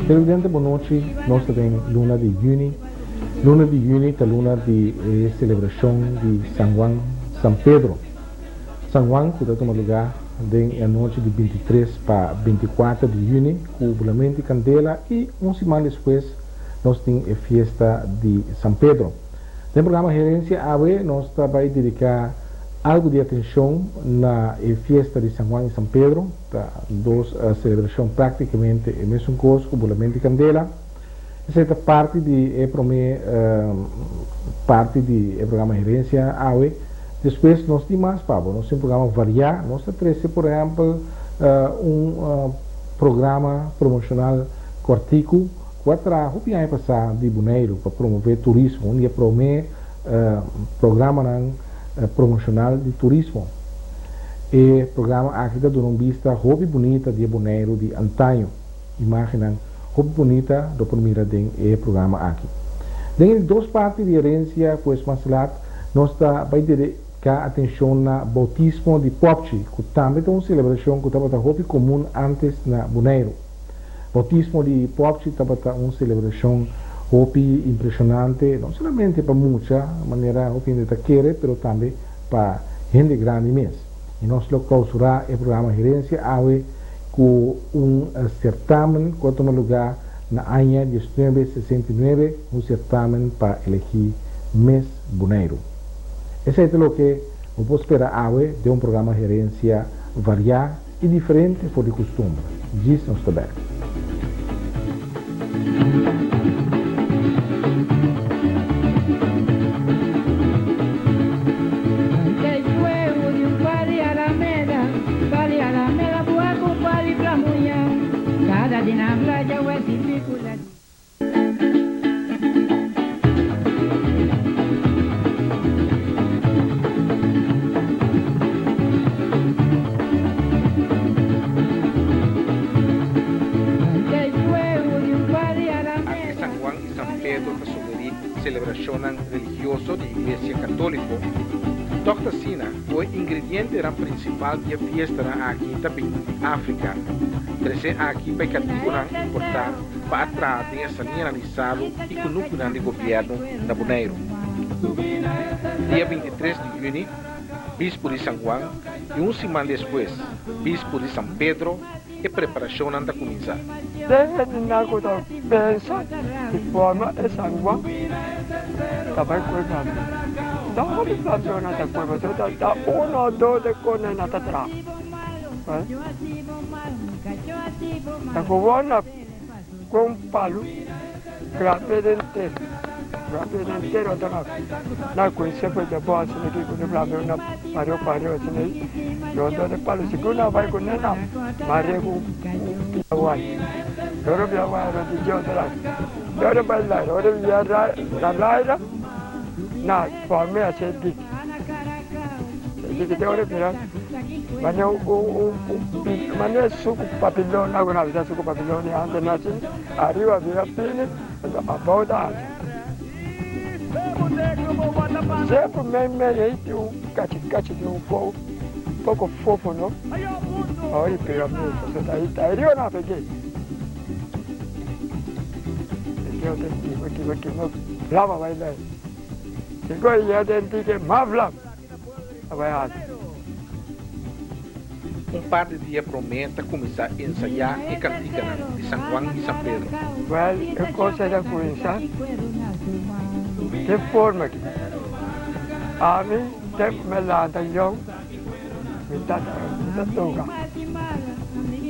Televidente bon nochi, nos ta den luna di juni. Luna di juni ta luna di e celebracion di San Juan San Pedro. San Juan cu ta tuma lugar den e anochi di 23 pa 24 di juni cu bulamento di candela y un siman despues nos tin e fiesta di San Pedro. Den programa Herencia awe nos ta bay dedica algo di atencion na e fiesta di San Juan y San Pedro. Ta dos celebracion practicamente e mesun cos cu bulamento di candela. Esey ta parti di e prome parti di e programa Herencia awe. Despues nos tin mas pa bo. Nos tin un programa varia. Nos ta trece por ehempel un programa promocional cortico cu a traha hopi aña pasa di Boneiru pa promove turismo. Un di e prome programanan promocional di turismo. E programa aki ta duna un bista hopi bunita di e Boneiru di antaño. Imagennan hopi bunita lo por mira den e programa aki. Den e di dos parti di Herencia pues mas lat nos ta bay dedica atencion na bautismo di popchi cu tambe ta un celebracion cu tabata hopi comun antes na Boneiru. Bautismo di popchi tabata un celebracion hopi impresionante no solamente pa mucha manera hopi hende ta kere pero tambe pa hende grandi mes. Y nos lo clausura e programa Herencia awe cu un certamen cu a tuma lugar na aña 1969, un certamen pa elegi Miss Boneiru. Esey ta loke bo por spera awe den un programa Herencia varia y diferente for di custumber. Djis nos ta bek. Aunke San Juan i San Pedro ta sugerí selebrashonnan religioso di Iglesia Katóliko, tòg ta asina ku e ingredientenan prinsipal di e fiestanan aki ta bini di Afrika, tresé aki pa e katibunan importá pa a traha den e saliñanan di salu i kunukunan di gobièrnu na Boneiru. Dia 23 di yüni, Bispu di San Juan i un siman despues Bispu di San Pedro, e preparashonnan ta kuminsá. Den hendenan ku ta pensa di forma e San Juan ta bai kue flambeau. Ta hopi flambeaunan ta kue pasobra ta uno o dos de kone nan ta traha. Ta gewoon na kue un palu grab'é den tera, grab'é den tera anto na na kue sepe dje bo asina ki ku ne flambeau na pareu pareu asina ei rondo de palu sigur nan bai ku ne na mare ku un pia waya ora pia waya rondo dje anto na ora bai laira ora bia na laira na forme asina diki diki te ora bira Mane mane suku papilon na kuna bisa suku papilon ni ante na si ariba bira fini anto abou ta ancha. Semper mei mei ei tin un kachi kachi di un kou poko fofo no awor i pega mesa so ta ta ariba na peg'é. Peg'é ota kima kima kima flama bai lei. Siko i ya den tike mas flama. A bai hasi. Un par di dia promé ta kuminsá ensayá e kantikanan di San Juan i San Pedro. Wèl, e kos ei ta kuminsá den forma aki. Ami tempu mi a lanta yòn, mi tata gusta toka.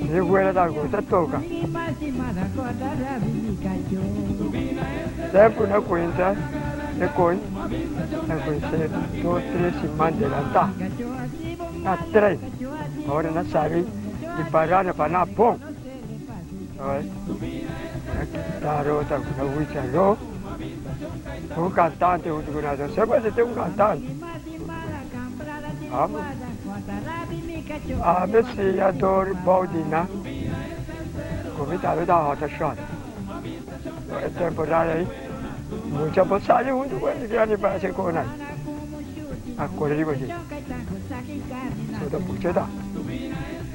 Mi wela ta gusta toka. Tempu na kuminsá e koi. Na kunsé dos tres siman delantá na tren ora na sali di Parana pa na bon na kitaro ta na wicharo un kantante huntu ku nan semper si tin un kantante ami siña dor bou di nan ku mi tambe ta hòta shòt. E temporada ei mucha por sali huntu ku hende grandi pa hasi kos nan. A kore riba dje. So ta pucha ta.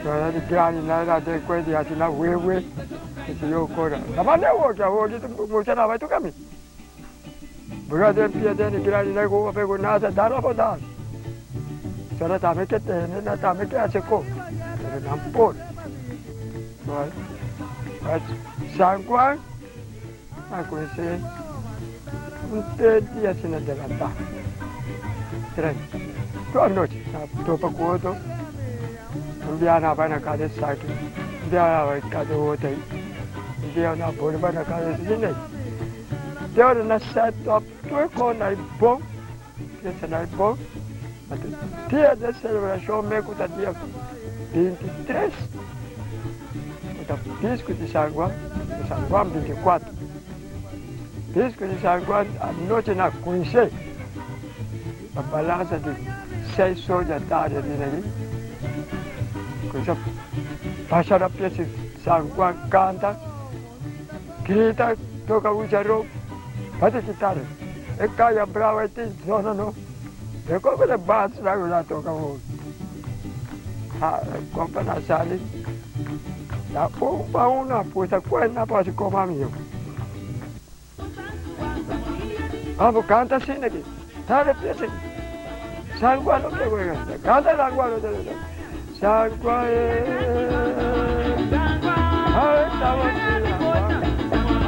Pero hende grandi nan ta den kuenta di hasi nan wewe. Ke yo kora. Na mane wo ke wo ki mucha na bai tu kami. Buga den pia den grandi na go pe go nasa dara bo dal. Sara tame ke tene na tame ke ase ko. Pero nan por. San Juan a kuminsá un tres dia asina adelantá. Tres. Tur anochi na topa ku otro. Un bia na bai na kada esaki, un bia na bai kada otro ei, un bia na bolbe bai na kada esaki ei. Te ora na set up tur kos na e bon, fiesta na e bon, anto dia di selebrashon me ku ta dia 23, ku ta Pisku di San Juan, di San Juan 24. Pisku di San Juan anochi na kumins'é. Pa balansa di seis soja tardi asina aki, kuminsá basha na pia si San Juan kanta, grita, toka wicharron, bati kitara. E kaya brava e tin zona no. De komo de bas na kuminsá toka hopi. Ha, kompa na sali, na un pa un na puta kuen na pasa koma amigo. Abo canta asina aki. Dale pies aki. San Juan no ke wega. Canta San Juan no te San Juan eh. Ay, estamos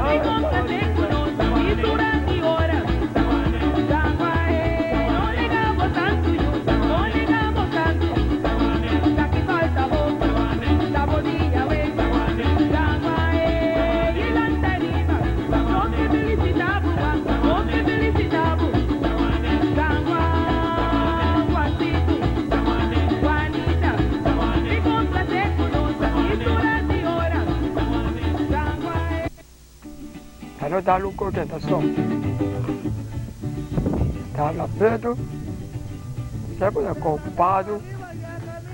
Ay, Ta no dal un koke ta so. Ta habla pretu, semper ta kompado.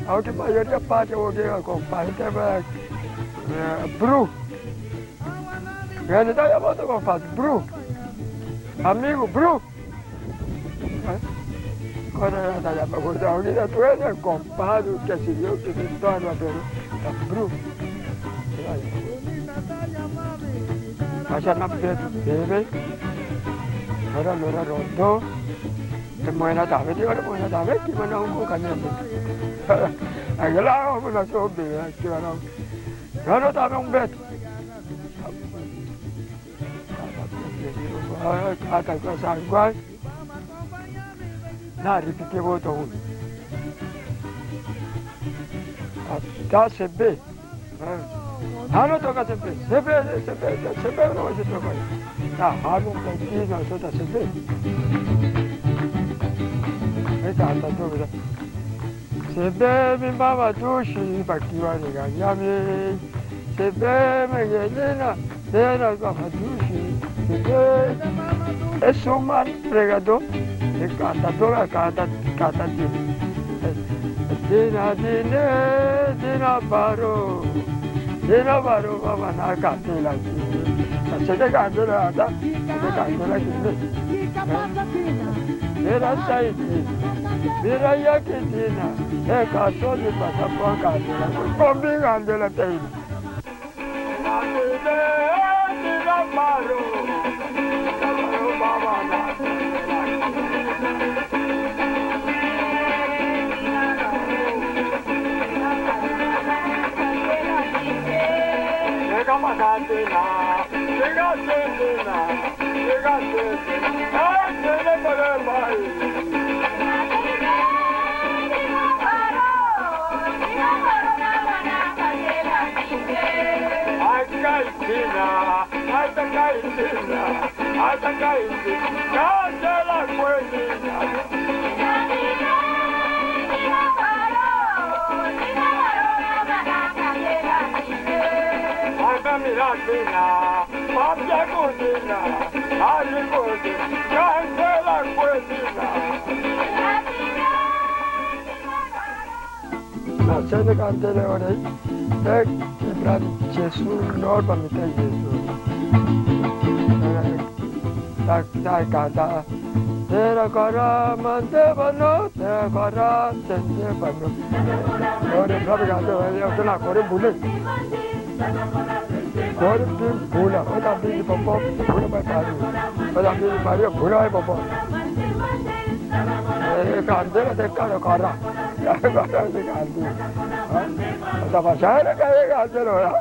Aunke mayoria parti awor ke kompado te bru. Hende ta yama otro kompado bru. Amigo bru. Ora ta yama ku aunke ta tur hende kompado ke si yo ke si torna pero ta bru. Masha na pretu bebe. Ora lora rondo. E muena tambe di ora muena tambe kima na un kuka nende. Aquela homem na sua bebe kima na Lora tambe un beto. Ata kwa San Juan. Na ripite voto un. Ata sebe. Hano toka sebe. Sebe sebe sebe no se toka. Ta hano ta kina so ta sebe. Eta ata toka. Sebe mi mama dushi bakiwa ni ganyami. Sebe me gelina nena mama dushi. Sebe es un man pregador e cantador canta canta dina dine dina baro dina baro mama na cantela se cantela ata se cantela kine Mira saiti mira yakitina e katoli patapo cantela kombi cantela teina dina baro baro mama na Sene cantele ora e kibra Gesù norma mi te Gesù. Ta ta canta Tera kara mande bano tera kara tende bano. Ora proprio canta io sono ancora bule. Kore bin bula, ora bin di pabou, bula bai pariba. Ora bin di pariba, bula bai pabou. E kandela ta kara kara, kara kara di kandela. Ta pasando kara kandela ora.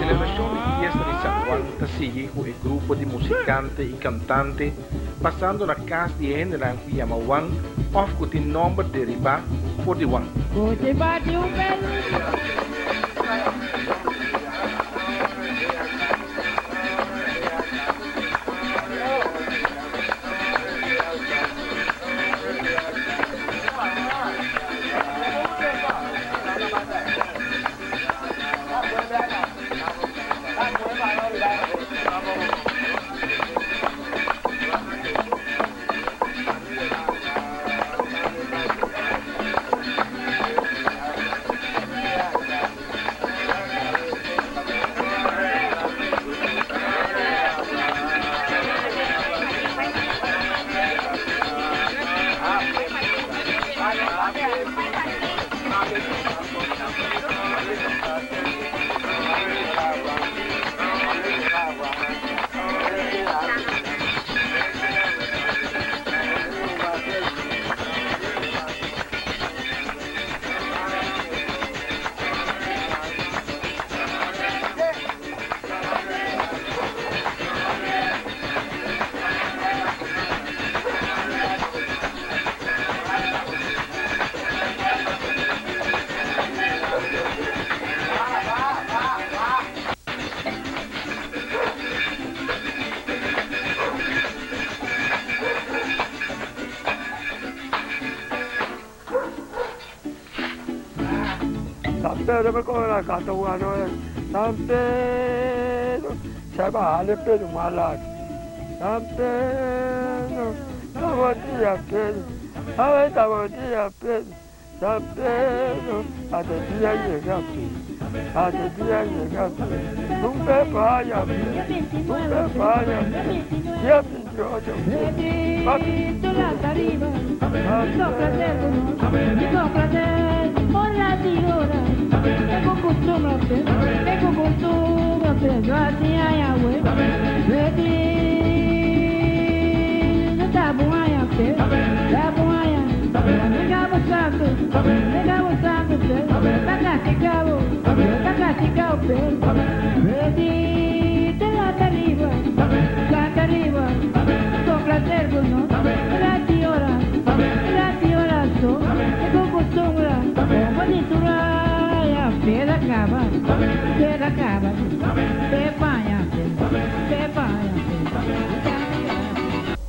Selebrashon di fiesta di San Juan ta sigui ku e grupo di musikante i kantante pasando na kas di e hendenan ku yama Juan òf ku tin nòmber deribá for di Juan. San Pedro me coge la canta jugando San Pedro se baja el Pedro malac San Pedro la Pedro a ver la Pedro San Pedro a de día llega a de día llega un vaya un vaya ya 28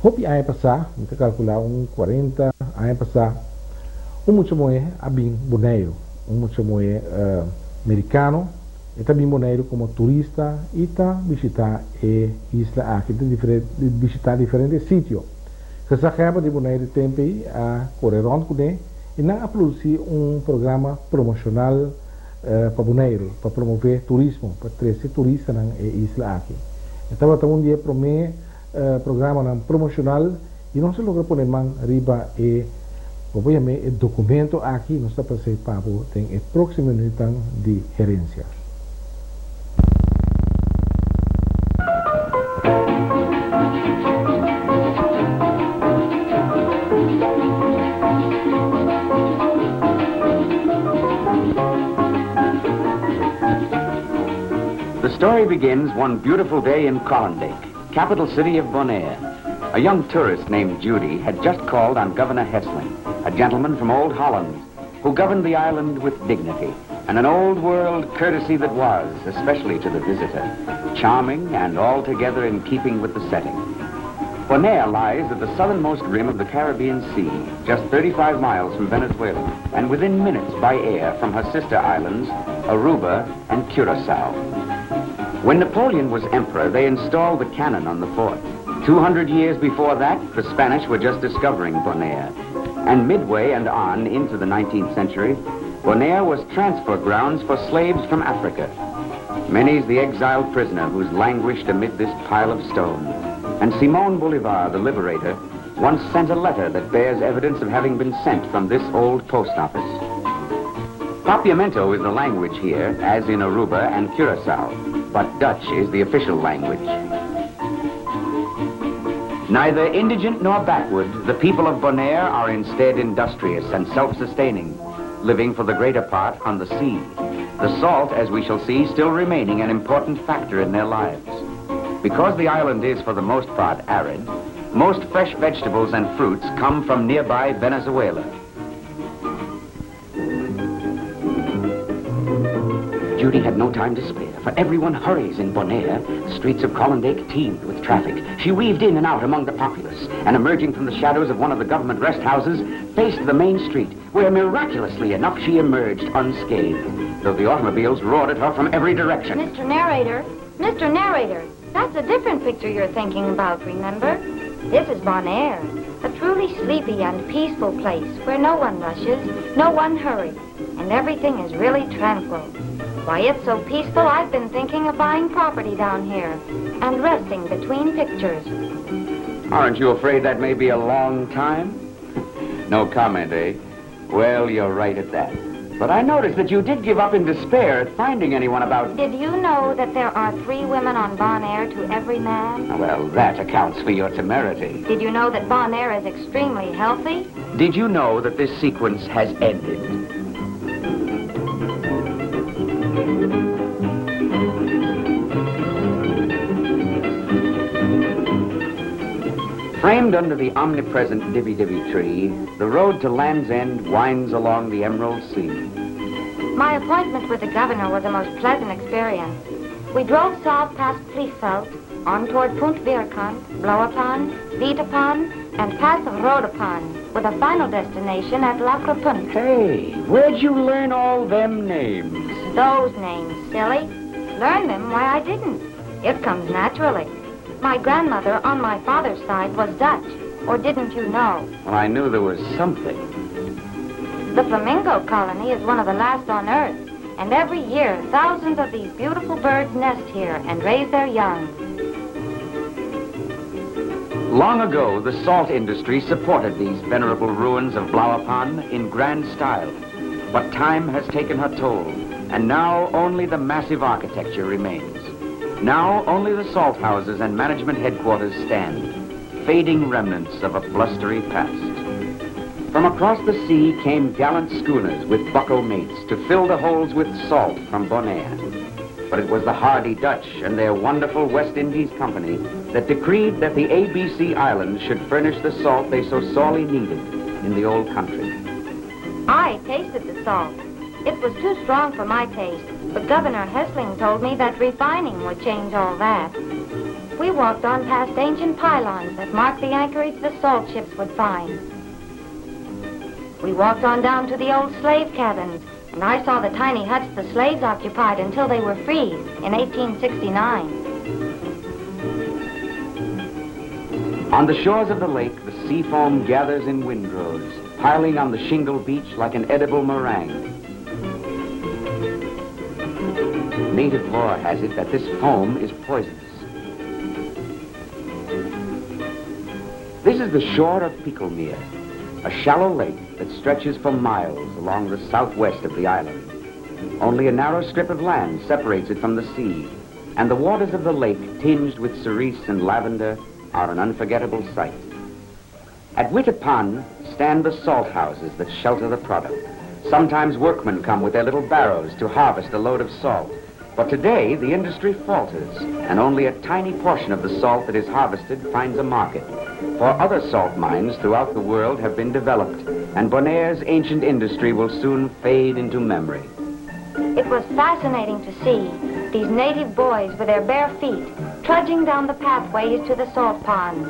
Hopi aña pasá, mi ta kalkulá un kuarenta aña pasá, un mucha muhé a bin Boneiru, un mucha muhé merikano, e ta bin Boneiru komo turista i ta bishitá e isla aki, ta bishitá diferente sitio. Gezaghebber di Boneiru tempu ei a kore rònt kuné i nan a produsí un programa promoshonal pa Boneiru, pa promové turismo, pa trese turistanan e isla aki. E tabata un di e promé programanan promoshonal i nos a logra pone man riba e, bo por yam'é e dokumento aki, nos ta pas'é pa bo den e próksimo minutan di Herensia. The story begins one beautiful day in Kralendijk, capital city of Bonaire. A young tourist named Judy had just called on Governor Hessling, a gentleman from old Holland, who governed the island with dignity and an old world courtesy that was, especially to the visitor, charming and altogether in keeping with the setting. Bonaire lies at the southernmost rim of the Caribbean Sea, just 35 miles from Venezuela, and within minutes by air from her sister islands, Aruba and Curacao. When Napoleon was emperor, they installed the cannon on the fort. 200 years before that, the Spanish were just discovering Bonaire. And midway and on into the 19th century, Bonaire was transfer grounds for slaves from Africa. Many's the exiled prisoner who's languished amid this pile of stone. And Simon Bolivar, the liberator, once sent a letter that bears evidence of having been sent from this old post office. Papiamento is the language here, as in Aruba and Curacao, but Dutch is the official language. Neither indigent nor backward, the people of Bonaire are instead industrious and self-sustaining, living for the greater part on the sea. The salt, as we shall see, still remaining an important factor in their lives. Because the island is, for the most part, arid, most fresh vegetables and fruits come from nearby Venezuela. Judy had no time to spare, for everyone hurries in Bonaire. The streets of Kralendijk teemed with traffic. She weaved in and out among the populace, and emerging from the shadows of one of the government rest houses, faced the main street, where miraculously enough she emerged unscathed, though the automobiles roared at her from every direction. Mr. Narrator, Mr. Narrator, that's a different picture you're thinking about, remember? This is Bonaire, a truly sleepy and peaceful place where no one rushes, no one hurries, and everything is really tranquil. Why, it's so peaceful, I've been thinking of buying property down here and resting between pictures. Aren't you afraid that may be a long time? No comment, eh? Well, you're right at that. But I noticed that you did give up in despair at finding anyone about... Did you know that there are 3 women on Bonaire to every man? Well, that accounts for your temerity. Did you know that Bonaire is extremely healthy? Did you know that this sequence has ended? Framed under the omnipresent Divi-Divi tree, the road to Land's End winds along the Emerald Sea. My appointment with the governor was a most pleasant experience. We drove south past Vliegveld, on toward Punt Vierkant, Blauwe Pan, Witte Pan, and past Rode Pan, with a final destination at Lakra Punt. Hey, where'd you learn all them names? Those names, silly. Learn them? Why, I didn't. It comes naturally. My grandmother on my father's side was Dutch, or didn't you know? Well, I knew there was something. The flamingo colony is one of the last on Earth, and every year thousands of these beautiful birds nest here and raise their young. Long ago, the salt industry supported these venerable ruins of Blauwe Pan in grand style. But time has taken her toll, and now only the massive architecture remains. Now only the salt houses and management headquarters stand, fading remnants of a blustery past. From across the sea came gallant schooners with bucko mates to fill the holds with salt from Bonaire. But it was the hardy Dutch and their wonderful West Indies Company that decreed that the ABC Islands should furnish the salt they so sorely needed in the old country. I tasted the salt. It was too strong for my taste, but Governor Hessling told me that refining would change all that. We walked on past ancient pylons that marked the anchorage the salt ships would find. We walked on down to the old slave cabins, and I saw the tiny huts the slaves occupied until they were freed in 1869. On the shores of the lake, the sea foam gathers in windrows, piling on the shingle beach like an edible meringue. Native lore has it that this foam is poisonous. This is the shore of Pekelmeer, a shallow lake that stretches for miles along the southwest of the island. Only a narrow strip of land separates it from the sea, and the waters of the lake, tinged with cerise and lavender, are an unforgettable sight. At Witte Pan stand the salt houses that shelter the product. Sometimes workmen come with their little barrows to harvest a load of salt, But today, the industry falters, and only a tiny portion of the salt that is harvested finds a market. For other salt mines throughout the world have been developed, and Bonaire's ancient industry will soon fade into memory. It was fascinating to see these native boys with their bare feet trudging down the pathways to the salt ponds.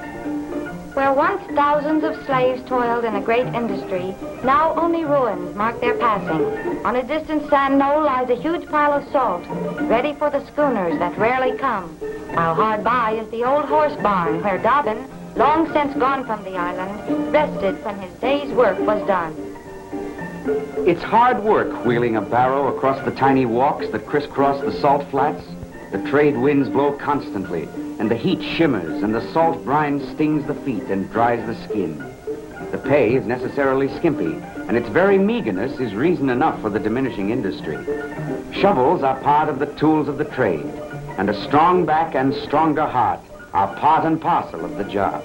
Where once thousands of slaves toiled in a great industry, now only ruins mark their passing. On a distant sand knoll lies a huge pile of salt, ready for the schooners that rarely come. While hard by is the old horse barn where Dobbin, long since gone from the island, rested when his day's work was done. It's hard work wheeling a barrow across the tiny walks that crisscross the salt flats. The trade winds blow constantly, and the heat shimmers, and the salt brine stings the feet and dries the skin. The pay is necessarily skimpy, and its very meagerness is reason enough for the diminishing industry. Shovels are part of the tools of the trade, and a strong back and stronger heart are part and parcel of the job.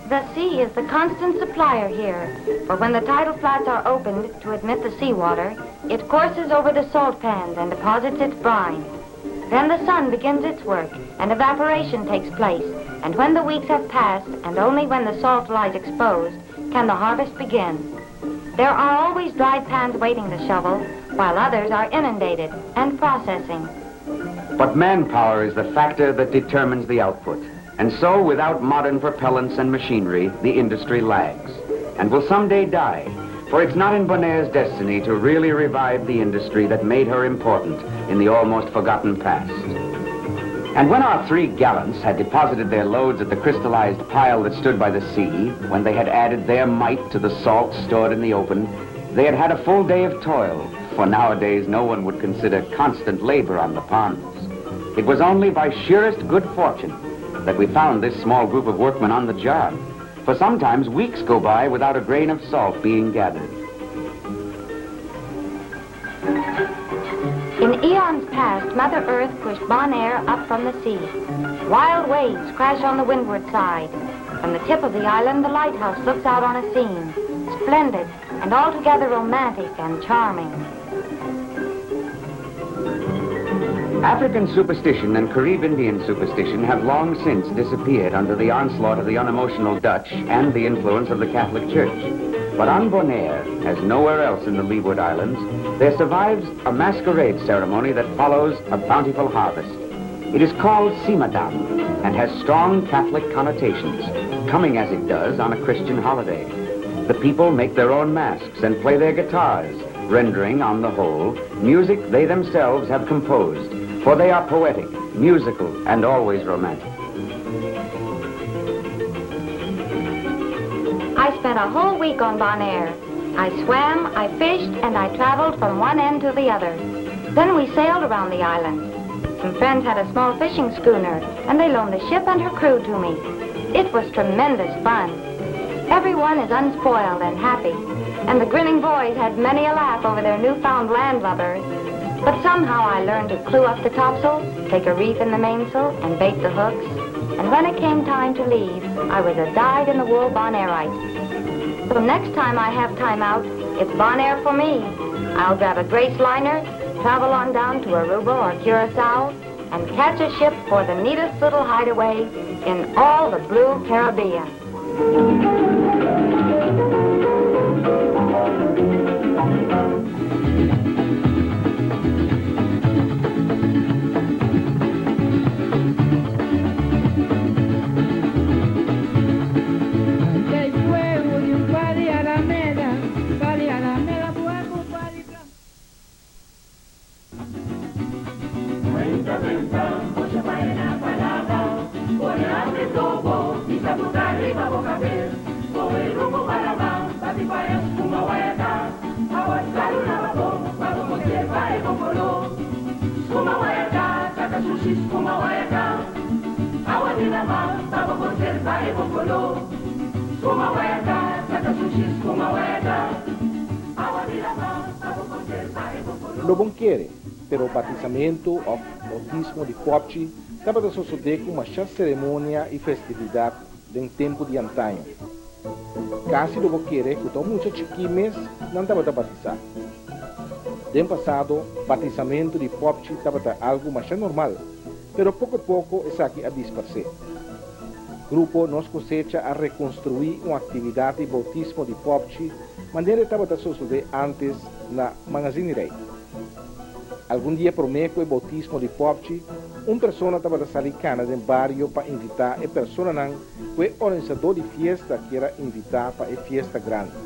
The sea is the constant supplier here, for when the tidal flats are opened to admit the seawater, it courses over the salt pans and deposits its brine. Then the sun begins its work, and evaporation takes place, and when the weeks have passed, and only when the salt lies exposed, can the harvest begin. There are always dry pans waiting to shovel, while others are inundated and processing. But manpower is the factor that determines the output. And so, without modern propellants and machinery, the industry lags and will someday die. For it's not in Bonaire's destiny to really revive the industry that made her important in the almost forgotten past. And when our three gallants had deposited their loads at the crystallized pile that stood by the sea, when they had added their mite to the salt stored in the open, they had had a full day of toil, for nowadays no one would consider constant labor on the ponds. It was only by sheerest good fortune that we found this small group of workmen on the job, for sometimes weeks go by without a grain of salt being gathered. In eons past, Mother Earth pushed Bonaire up from the sea. Wild waves crash on the windward side. From the tip of the island, the lighthouse looks out on a scene, splendid and altogether romantic and charming. African superstition and Carib Indian superstition have long since disappeared under the onslaught of the unemotional Dutch and the influence of the Catholic Church. But on Bonaire, as nowhere else in the Leeward Islands, there survives a masquerade ceremony that follows a bountiful harvest. It is called Simadan and has strong Catholic connotations, coming as it does on a Christian holiday. The people make their own masks and play their guitars, rendering, on the whole, music they themselves have composed, for they are poetic, musical, and always romantic. I spent a whole week on Bonaire. I swam, I fished, and I traveled from one end to the other. Then we sailed around the island. Some friends had a small fishing schooner, and they loaned the ship and her crew to me. It was tremendous fun. Everyone is unspoiled and happy, and the grinning boys had many a laugh over their newfound landlubbers. But somehow I learned to clew up the topsail, take a reef in the mainsail, and bait the hooks. And when it came time to leave, I was a dyed-in-the-wool Bonairite. So next time I have time out, it's Bonaire for me. I'll grab a Grace liner, travel on down to Aruba or Curacao, and catch a ship for the neatest little hideaway in all the blue Caribbean. Lo bo n' kere, pero batisamentu òf boutismo di pòpchi tabata sosodé ku masha seremonia i festividat den tempu di antaño. Kasi lo bo kere ku ta un mucha chikí mes nan tabata batisá. Den pasado, batisamentu di pòpchi tabata algu masha normal, pero poko poko esaki a disparsé. Grupo Nos Kosecha a rekonstruí un aktividat di boutismo di pòpchi manera e tabata sosodé ántes na Mangazinirei. Algun dia promé ku e boutismo di pòpchi, un persona tabata sali kana den bario pa invitá e personanan ku e organisadó di fiesta kier a invitá pa e fiesta grandi.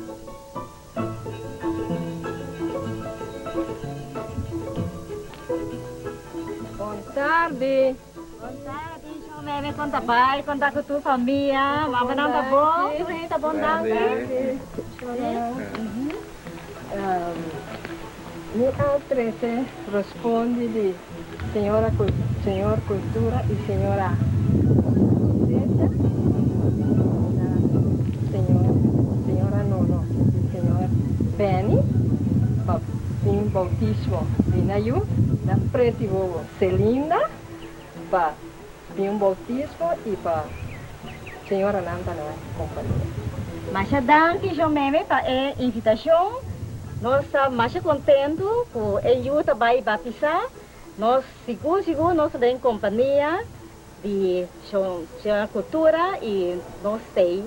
Bon tardi. Bon tardi, Shon Meme, kon ta bai? Kon ta ku tur famia? Mamanan ta bon? Tur hende ta bon, danki. Mi a trese respondi di señora señor Cultura y señora Cosecha na señor señora Nono y señor Benny pa tin bautismo di na yu na preti wowo Celinda pa tin un bautismo y pa señora nan ta na compania. Masha danki Shon Meme pa e invitacion. Nos ta masha contento cu e yu ta bay batisa. Nos sigur sigur nos ta den compania di Shon Señora Cultura y nos stay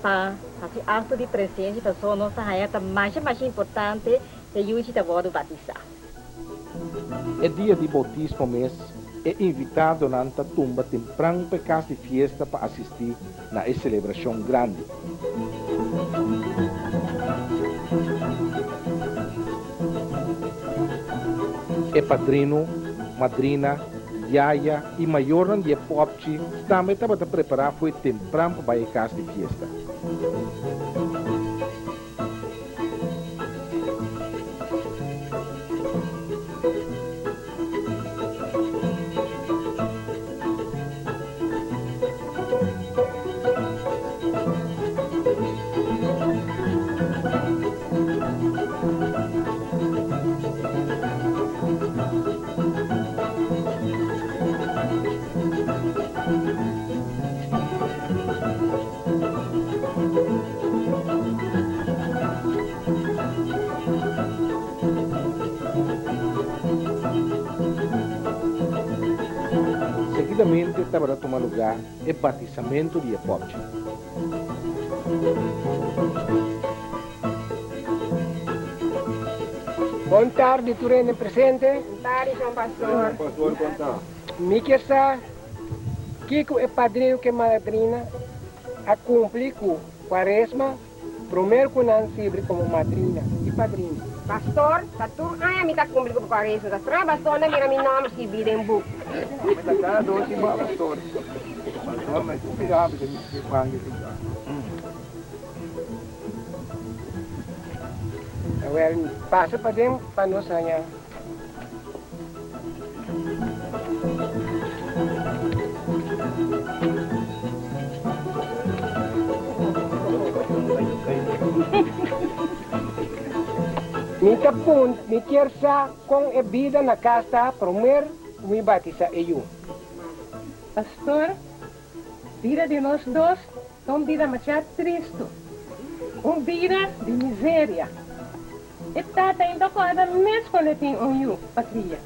pa haci acto di presencia pasobra nos ta haya ta masha masha importante e yuchi ta wordo batisa. E dia di boutismo mes, e invitadonan ta tumba tempran pa e kas di fiesta pa asistí na e selebrashon grandi. E padrino, madrina, yaya i mayornan di e pòpchi tambe tabata prepará fo'i tempran pa bai e kas di fiesta. Seguidamente tabata tuma lugá e batisamentu di e pòpchi. Bon tardi tur hende presente. Bon tardi Shon Pastor. Pastor kon ta? Mi kier sa kiko e padrino ku e madrina a cumpli cu Cuaresma promer cu nan sirbi como madrina y padrino. Pastor, ta tur aña mi ta cumpli cu Cuaresma. Ta straño pastor na mira mi nomber scirbi den boek. Mi ta cada dos sin ba pastor. Pastor, mi ta mira mi ta mira pan di siga. Awel, pasa paden pa nos haña. Mi ta punt, mi kier sa kon e bida na kas ta promer ku mi batisa e yu. Pastor, bida di nos dos ta un bida masha tristu, un bida di miseria. E tata ainda kòrda mes kon e tin un yu pa kria.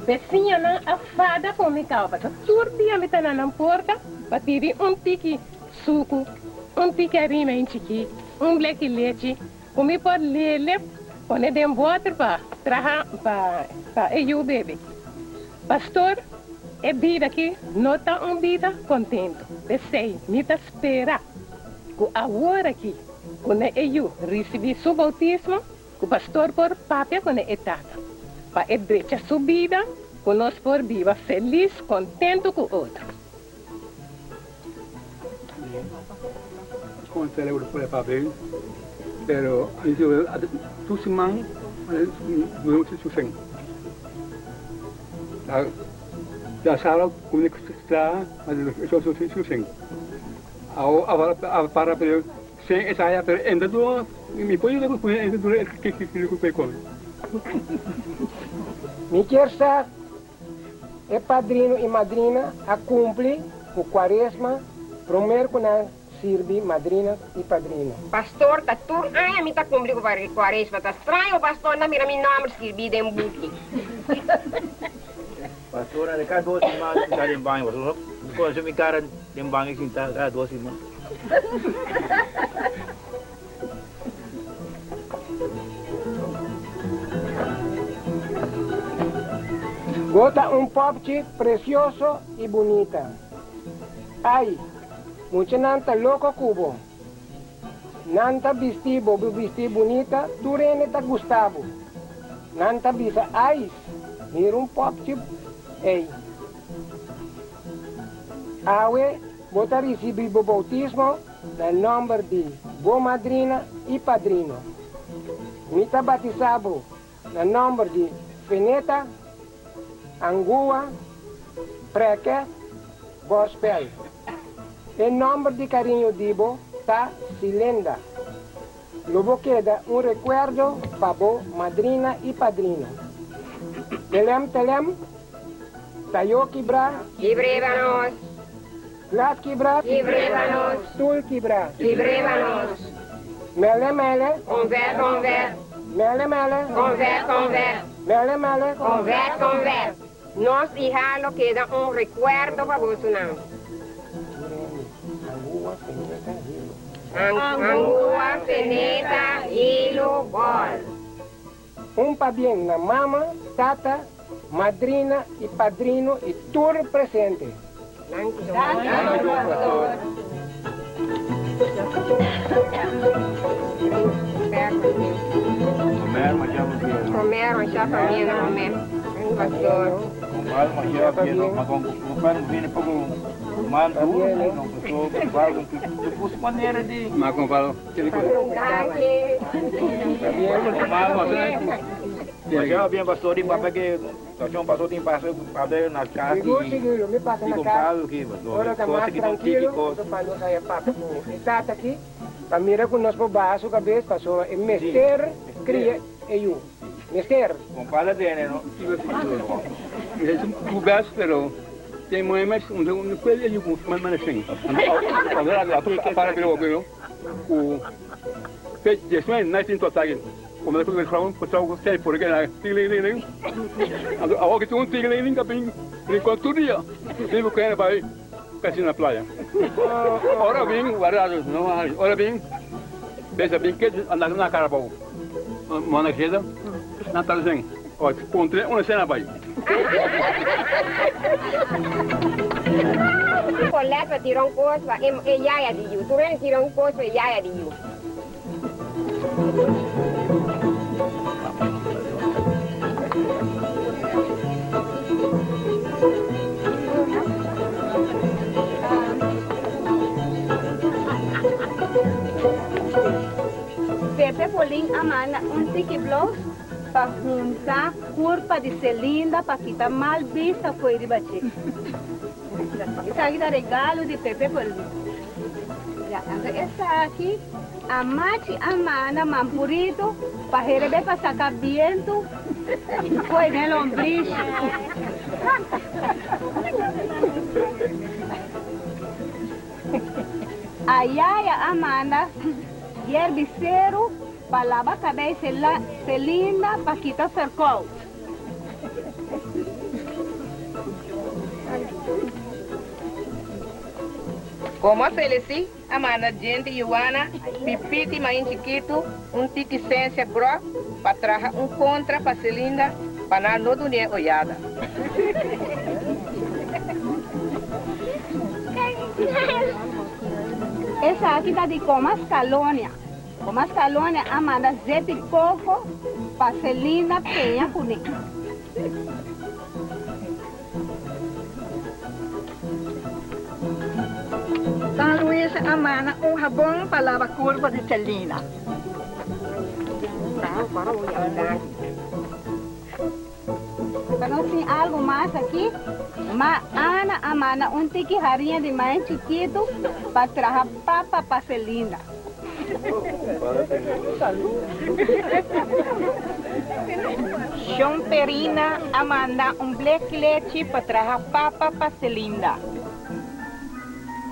Besiñanan a fada ku mi kaba pasobra tur dia mi ta na nan porta pa pidi un tiki suku, un tiki harina en chikí, un bleki lechi ku mi por lele pone den bòter pa traha pa e yu bebe. Pastor, e bida aki no ta un bida kontentu. P'esei mi ta spera ku awor aki. Ku na e yu risibí su boutismo, ku pastor por papia ku na e tata, pa e drecha su bida, ku nos por biba felis, kontentu ku otro. Kon celebro por e papel, pero tur siman su sen. La sala traha su sen. Awo para pero sen esaya pero enda duro mi por yuda ku enda duro e kilo ku come. Mi kier sa e padrino y madrina a cumpli cu cuaresma promer cu nan. sirbi madrina i padrino. Pastor, ta tur aña mi ta cumpli cu cuaresma. Ta straño pastor na mira mi nomber skirbi den buki. Pastor, na cada dos siman mi ta den baño. Pastor, mi conoce mi cara den baño sinta cada dos siman. Bo ta un popchi precioso y bunita. Ay, muchanan ta loco cu bo. Nan ta bisti bo bisti bunita, tur hende ta gusta bo. Nan ta bisa, Ais, mira un popchi ey. Awe bo ta ricibi bo bautismo na nomber di bo madrina y padrino. Mi ta batisa bo na nomber di Feneta, Angua, Preke, Borspel. E nomber di cariño di bo ta Silenda. Lo bo keda un recuerdo pa bo madrina y padrino. Telem telem, tayo kibra. Kibr'e pa nos. Glas kibra. Kibr'e pa nos. Stul kibra. Kibr'e pa nos. Mele mele. Convert convert. Mele mele. Convert convert. Mele mele. Convert convert. Nos iha lo keda un recuerdo pa bosonan. Angua, Feneta, Hilo, Bol. Un pabien na mama, tata, madrina y padrino y tur presente. Danki, Pastor. Sigur sigur lo mi pasa na cas ora ta mas trankilo anto pa nos haya papia cu e tata aki pa mira cu nos por baha su cabes pasobra e mester cria e yu mester. Colette pa tira un cos pa e yaya di yu. Tur hende tira un cos pa e yaya di yu. Pepe Polin a manda un tiki blouse pa hunta curpa di Celinda pa kita mal bista fo'i riba dje. Esaki ta regalo di Pepe Polin. Ya, anto esaki a machi a manda Mampurito pa herebe pa saca biento fo'i den lombrishi. A yaya a manda yerbiseru pa laba cabey Celinda pa kita verkoud. Como Celesi a manda djente Yuana, Pipiti Main Chikitu, un tiki sensia gròf pa traha un kontra pa Celinda pa nan no dun'é oyada. Esaki ta di Coma Scalonia. Coma Scalonia a manda zeti koko pa Celinda peña kuné. San Luis a manda un habon pa laba kurpa di Celina. Pa nos tin algu mas aki, Ma Ana a manda un tiki hariña di main chikitu pa traha papa pa Celinda. Shon Perina a manda un blek lechi pa traha papa pa Celinda.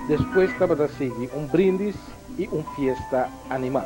Despues tabata sigui un brindis i un fiesta animá.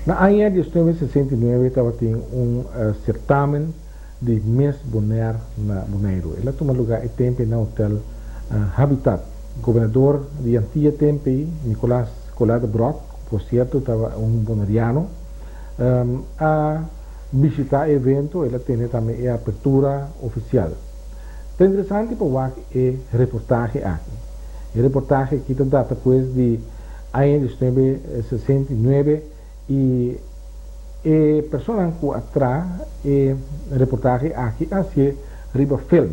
Na aña 1969 tabatin un sertamen di Miss Bonaire na Boneiru. El a tuma lugá e tempe na Hotel Habitat. Gobernador di Antia tempe, Nicolas Colá de Brok, ku por sierto tabata un boneriano, a bishitá e evento. El a tene tambe e apertura ofisial. Ta interesante pa wak e reportahe aki. E reportahe aki ta data pues di aña 1969 i e personanan ku a traha e reportahe aki a hasié riba film.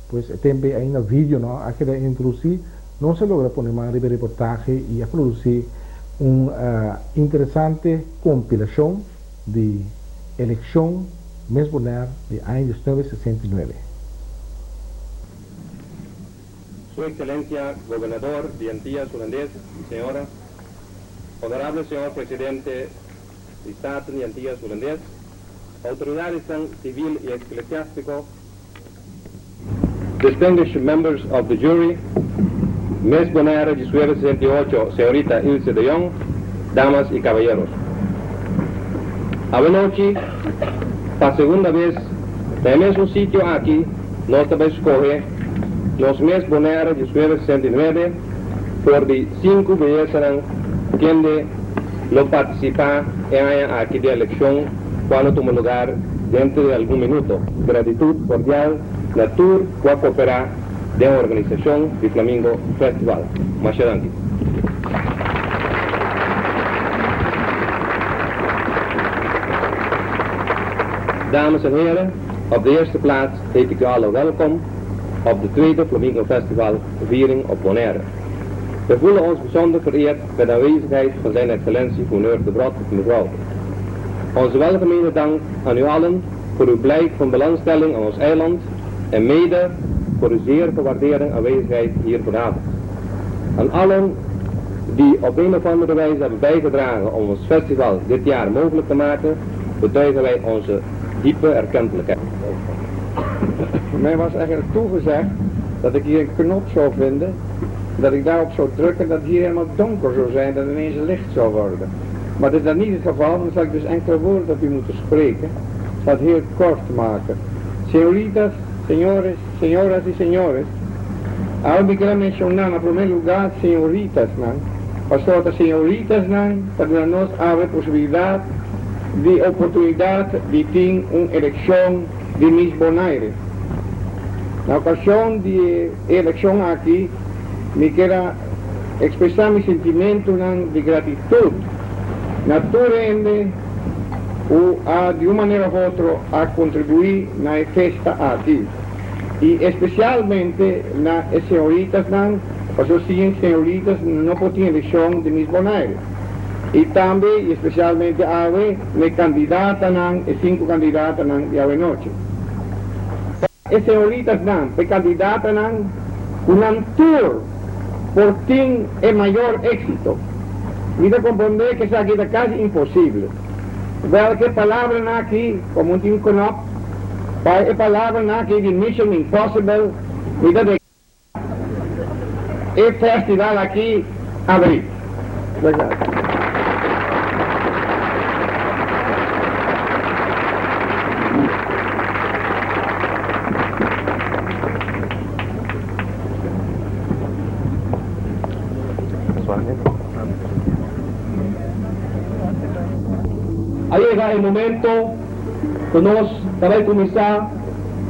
Pues e tempu ei ainda video no a keda introdusí. Nos a logra pone man riba e reportahe i a produsí un interesante kompilashon di elekshon Miss Bonaire di aña 1969. Su Excelencia Gobernador di Antillas Hulandes y señora, Honorable Señor Presidente di Staten di Antillas Hulandes, autoridadesnan civil y eclesiástico, Distinguished members of the jury, Miss Bonaire 1968, señorita Ilse de Jong, damas y caballeros. Awenochi, pa segunda bes, na e mesun sitio aki, nos ta bay scoge nos Miss Bonaire 1969 for di sinku beyesanan kende lo participa e aña aki den eleccion cuando tuma lugar dentro di algun minuto. Gratitud cordial na tur cu a coopera den organisacion di Flamingo Festival. Masha danki. Dames en heren, op de eerste plaats heet ik u allen welkom op de tweede Flamingo Festival viering op Bonaire. We voelen ons bijzonder vereerd met de aanwezigheid van zijn excellentie gouverneur de Brot en mevrouw. Onze welgemeende dank aan u allen voor uw blijk van belangstelling aan ons eiland en mede voor uw zeer gewaardeerde aanwezigheid hier vanavond. Aan allen die op een of andere wijze hebben bijgedragen om ons festival dit jaar mogelijk te maken, betuigen wij onze diepe erkentelijkheid. Mij was eigenlijk toegezegd dat ik hier een knop zou vinden, dat ik daarop zou drukken, dat hier helemaal donker zou zijn, dat ineens licht zou worden. Maar dat is dat niet het geval, dan zal ik dus enkele woorden tot u moeten spreken. Ik zal het heel kort maken. Señoritas, señores, señoras y señores, Awe mi ker menshoná na promé lugá señoritasnan, pasobra ta señoritasnan ta duna nos awe posibilidat di oportunidat di tin un elekshon di Miss Bonaire. Na okashon di e elekshon aki mi ker a ekspresá mi sentimentunan di gratitut na tur hende ku a di un manera òf otro a kontribuí na e festa aki. Y especialmente na e señoritasnan, paso sin señoritas no por tin eleccion di Miss Bonaire. Y tambe y especialmente awe na e candidatanan, e cinco candidatanan di awe nochi. Pa e señoritasnan, pa e candidatanan, cu nan tur por tin e mayor exito. Mi ta comprende cu esaki ta casi imposible. Welke palabranan aki, como un tin knop, Pa e palabranan aki di Mission Impossible mi ta e festival aki abri. A yega e momento ku nos ta bai kuminsá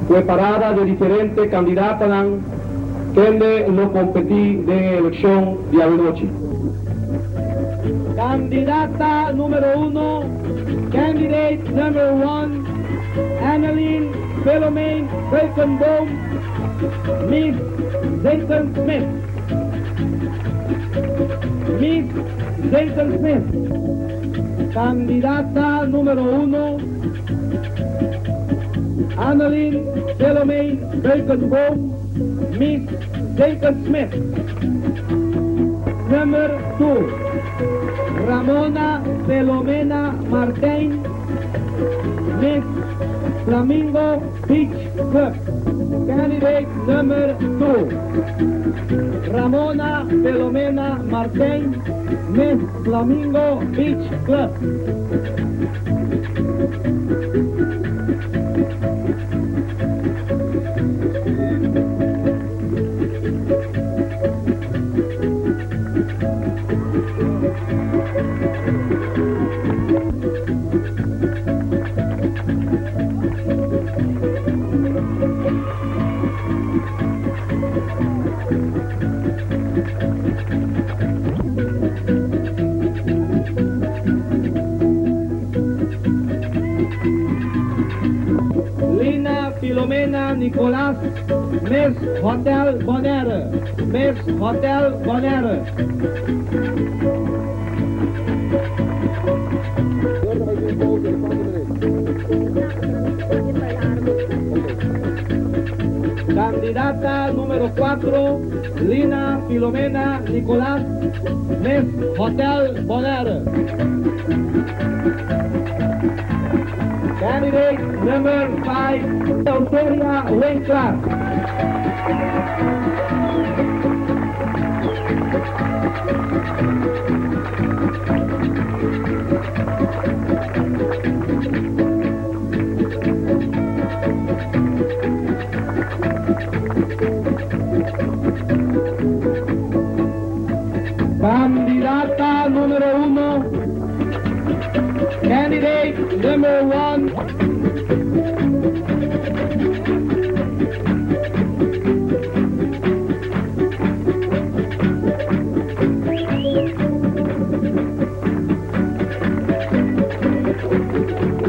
ku e parada di diferente kandidatanan kende lo kompetí den e elekshon di awenochi. Kandidata numero uno, Candidate number one, Annelien Philomeen Beukenboom, Miss Zinken Smith. Miss Zinken Smith. Kandidata numero uno, Annelien Philomeen Beukenboom, Miss Zinken Smith. Number two, Ramona Philomena Martijn, Miss Flamingo Beach Club. Candidate number two, Ramona Philomena Martijn, Miss Flamingo Beach Club. Lina Filomena Nicolaas, Miss Hotel Bonaire. Miss Hotel Bonaire. Candidata numero 4, Lina Filomena Nicolaas, Miss Hotel Bonaire. Candidate number 5, Eleuteria Winkler. Candidata numero 1, candidate number 1.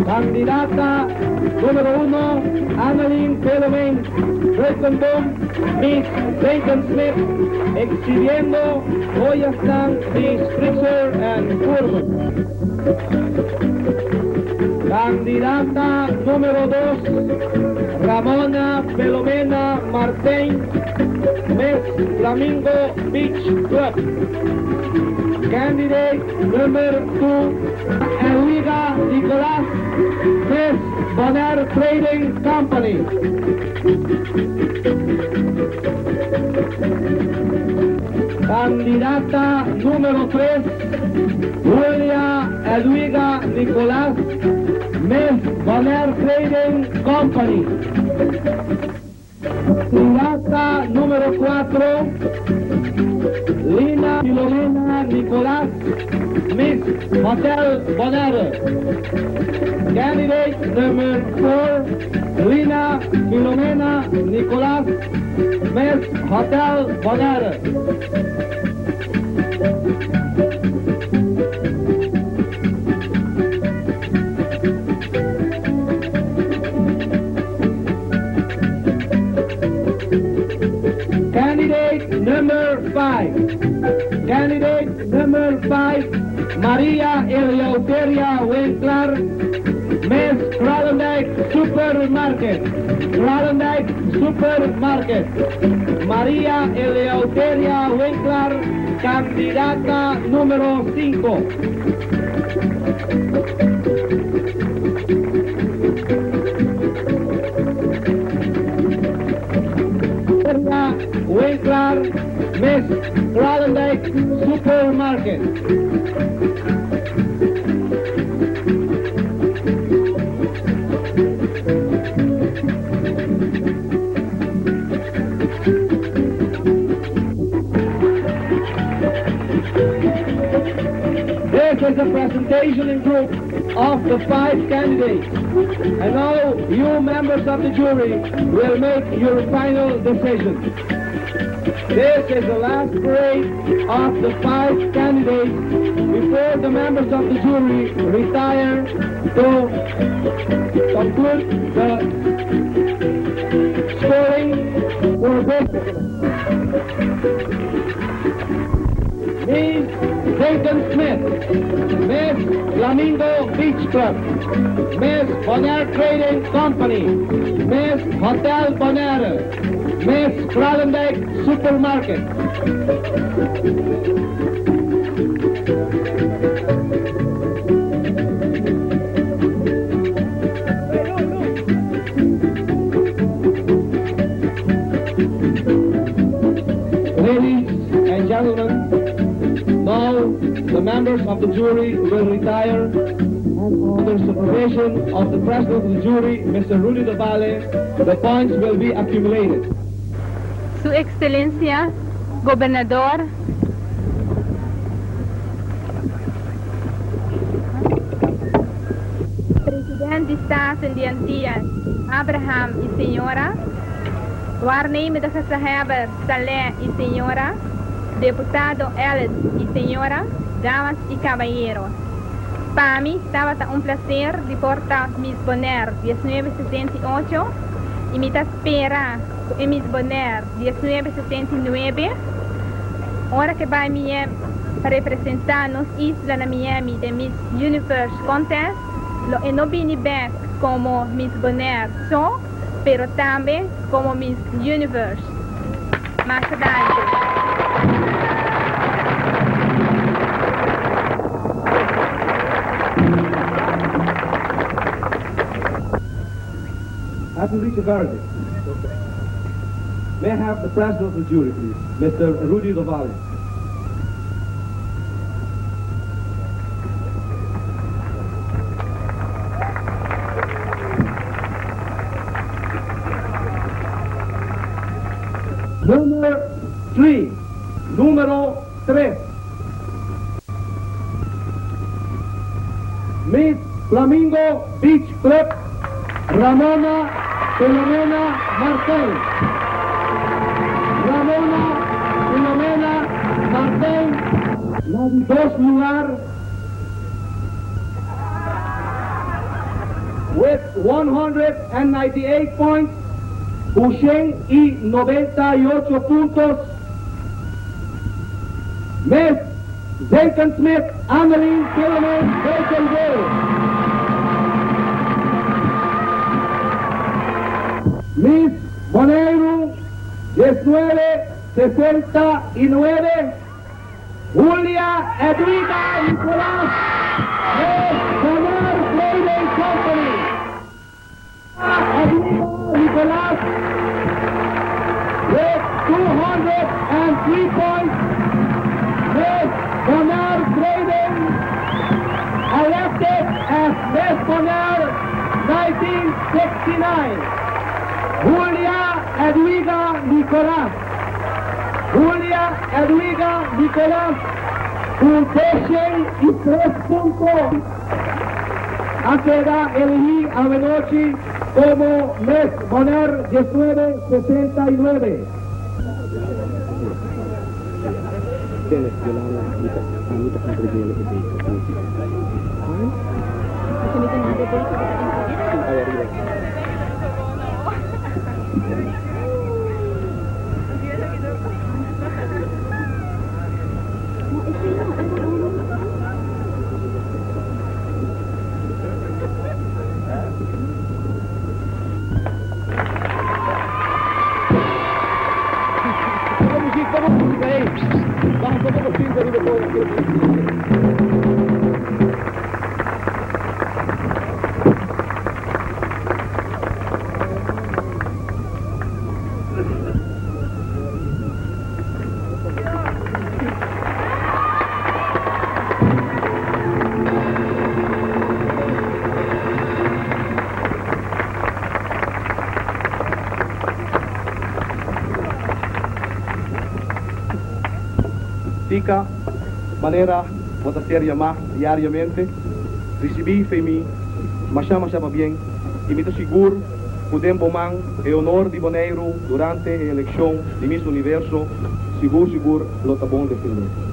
Candidata numero 1, Annelien Philomeen Beukenboom, Miss Lincoln Smith, exhibiendo joyas di Spritzer and Fuhrman. Candidata numero 2, Ramona Filomena Martijn, Miss Flamingo Beach Club. Candidate number 2, Elwiga Nicolaas, Miss Bonaire Trading Company. Candidata numero 3, Julia Edwiga Nicolaas, Miss Bonaire Trading Company. Candidata numero 4, Lina Filomena Nicolaas, Miss Hotel Bonaire. Candidate number 4, Lina Filomena Nicolaas, Miss Hotel Bonaire. Candidate number 5. Candidate number 5, Maria Eleuteria Winkler, Miss Kralendijk Supermarket. Kralendijk Supermarket. Maria Eleuteria Winkler, candidata numero 5. Winkler, Miss Kralendijk Supermarket. is the presentation in group of the five candidates. And now you members of the jury will make your final decision. This is the last parade of the five candidates before the members of the jury retire to conclude the scoring for this. Miss Zayton Smith, Miss Flamingo Beach Club, Miss Bonaire Trading Company, Miss Hotel Bonaire, Miss Kralendijk Supermarket. Ladies and gentlemen, now the members of the jury will retire under supervision of the president of the jury, Mr. Rudy Dovale. The points will be accumulated. Su Excelencia, Gobernador, President di Staten di Antillas, Abraham y señora, Waarnemende Gezaghebber Saleh y señora, Deputado Ellis y señora, damas y caballeros. Pa mi tabata un placer di por ta Miss Bonaire 1968 y mi ta spera cu e Miss Bonaire 1969 ora cu bay Miami pa representa nos isla na Miami den Miss Universe Contest lo e no bini bek como Miss Bonaire so pero tambe como Miss Universe. Masha danki. Have to reach a verdict. May I have the president of the jury, please, Mr. Rudy Dovale. Number 3, numero 3. Miss Flamingo Beach Club, Ramona Filomena Martel. Ramona Filomena Martel, na di dos lugar with 198 points, cu 198 puntos, Miss Zenken Smith Annelien Philomene Beukenboer. Miss Boneiru 1969, Julia Edwina Nicolaas, Miss Bonaire Trading Company. Edwina Nicolaas with 203 points. Miss Bonaire Trading elected as Miss Bonaire 1969. Julia Edwiga Nicolaas. Julia Edwiga Nicolaas cu 203 punto a keda eligi awenochi como Miss Bonaire 1969. Tica, manera Bo ta ser yamá diariamente. Risibí fe mi mashá mashá pabien i mi ta sigur ku den bo man e honor di Boneiru durante e elekshon di Miss Universo sigur sigur lo ta bon defendé.